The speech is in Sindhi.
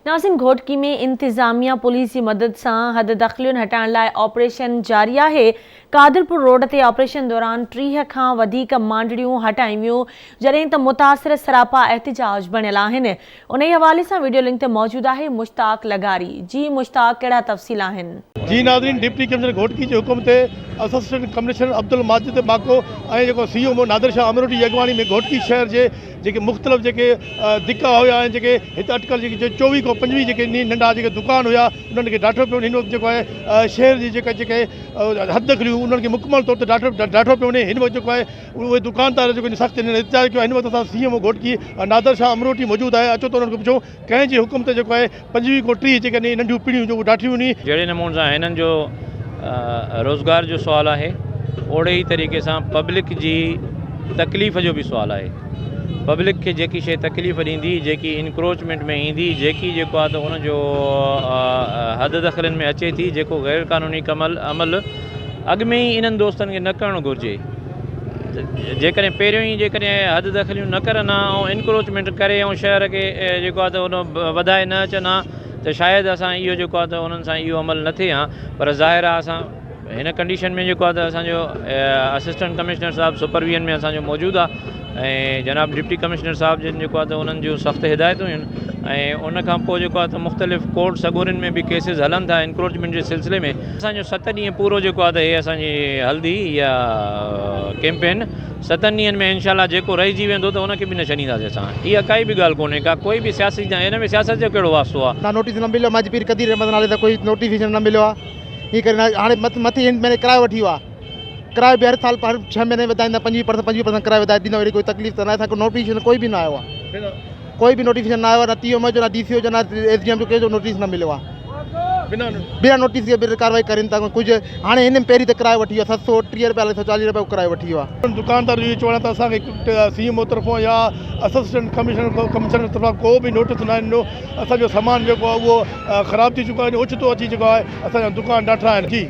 ناظرين گهوٽڪي ۾ انتظاميا پوليس جي مدد سان حد دخلين هٽائڻ لاء آپريشن جاري آهي، قادرپور روڊ تي آپريشن دوران 30 کان وڌيڪ مانڊڙيون هٽايون ويون، جڏهن ته متاثر سراپا احتجاج بڻيل آهن. انهي حوالي سان وڊيو لنڪ تي موجود آهي مشتاق لغاري. جي مشتاق ڪهڙا تفصيل آهن؟ جي ناظرين ڊپٽي ڪمشنر گهوٽڪي جي حڪم تي اسسٽنٽ ڪمشنر عبدالماجد ماڪو ۽ جيڪو سي او نادر شاهه امروٽي جي اڳواڻي ۾ گهوٽڪي شهر جي جيڪي مختلف جيڪي دڪا هيا ۽ جيڪي هت اٽڪل جيڪي 24 کان 25 جيڪي ننڍا جيڪي دڪان هيا انهن کي ڊاٺو پيو وڃي هن وقت جيڪو آهي شهر جي جيڪا جيڪي حد دخليون انهن کي مڪمل طور تي ڊاٺو ڊاٺو پيو وڃي هن وقت جيڪو آهي اهي دڪاندار جيڪو سخت هنن احتجاج ڪيو آهي هن وقت اسان C M O Ghotki Nadir Shah Amroti موجود آهي اچو ته انهن کان پڇون ڪنهن جي حڪم تي جيڪو آهي 25 کان 30 جيڪي ننڍيون پڙيون جيڪو ڊاٺيون وڃي. جهڙي نموني سان هنن جو روزگار جو سوال آهي اوڙي ئي طريقي سان پبلڪ جي تڪليف جو به سوال آهي پبلڪ کي جيڪي شيء تڪليف ڏيندي جيڪي انڪروچمينٽ ۾ ايندي جيڪي جيڪو آهي ته ان جو حد دخلين ۾ اچي ٿي جيڪو غير قانوني ڪمل عمل اڳ ۾ ئي انهن دوستن کي نه ڪرڻ گهرجي جيڪڏهن پهريون ئي جيڪڏهن حد دخليون نه ڪرن ها ۽ انڪروچمينٽ ڪري ۽ شهر کي جيڪو آهي ته ان وڌائي نه اچن ها ته شايد اسان اهو جيڪو آهي ته انهن سان اهو عمل نه ٿئي ها پر ظاهر آهي اسان هن ڪنڊيشن ۾ جيڪو آهي ته اسان جو اسسٽنٽ ڪمشنر صاحب سپرويزن ۾ اسان جو موجود آهي ۽ جناب ڊپٽي ڪمشنر صاحب جن جيڪو آهي ته انهن جون سخت هدايتون آهن ۽ ان کان پوء جيڪو آهي ته مختلف ڪورٽ سڳورين ۾ به ڪيسز هلن ٿا انڪروچمينٽ جي سلسلي ۾ اسان جو ست ڏينهن پورو جيڪو آهي ته هي اسان جي هلندي اها ڪيمپين ستن ڏينهن ۾ انشاء الله جيڪو رهجي ويندو ته ان کي به نه ڇڏينداسين اسان اها ڪائي به ڳالهه ڪونهي ڪا ڪوئي به سياسي ان ۾ سياست جو ڪهڙو واسطو آهي. نه نوٽيس نه مليو ماجي پير قدير احمد نالي سان ڪوئي نوٽيفڪيشن نه مليو آهي ان ڪري نه هاڻي مٿي هن مهيني ڪرايو وٺي ويو آهي ڪرايو به هر سال هر ڇهه مهيني وڌائيندا 25 پرسنٽ 25 پرسنٽ ڪرايو وڌائي ڏيندا اهڙي ڪوئي تڪليف ته نه آهي اسان کي نوٽيفڪيشن ڪوئي به نه آيو آهي ڪوئي به نوٽيفڪيشن نه آيو آهي نه ٽي ايم او جو نه ڊي سي او جو نه ايس ڊي ايم جو ڪنهن جو نوٽيس نه مليو آهي بنا نوٽيس جي به ڪارروائي ڪرين ٿا ڪجهه هاڻي هن پهرين ته ڪرايو وٺي ويو 730 رپيا الائي 140 رپيا ڪرايو وٺي ويو آهي. دڪاندار جو اهو چوڻ آهي ته اسان کي سي ايم او طرفان يا اسسٽنٽ ڪمشنر طرفان ڪو به نوٽيس ناهي ڏنو اسان جو سامان جيڪو آهي اهو خراب ٿي چڪو آهي اوچتو اچي جيڪو آهي اسان جا دڪان ڊاٺا آهن جي.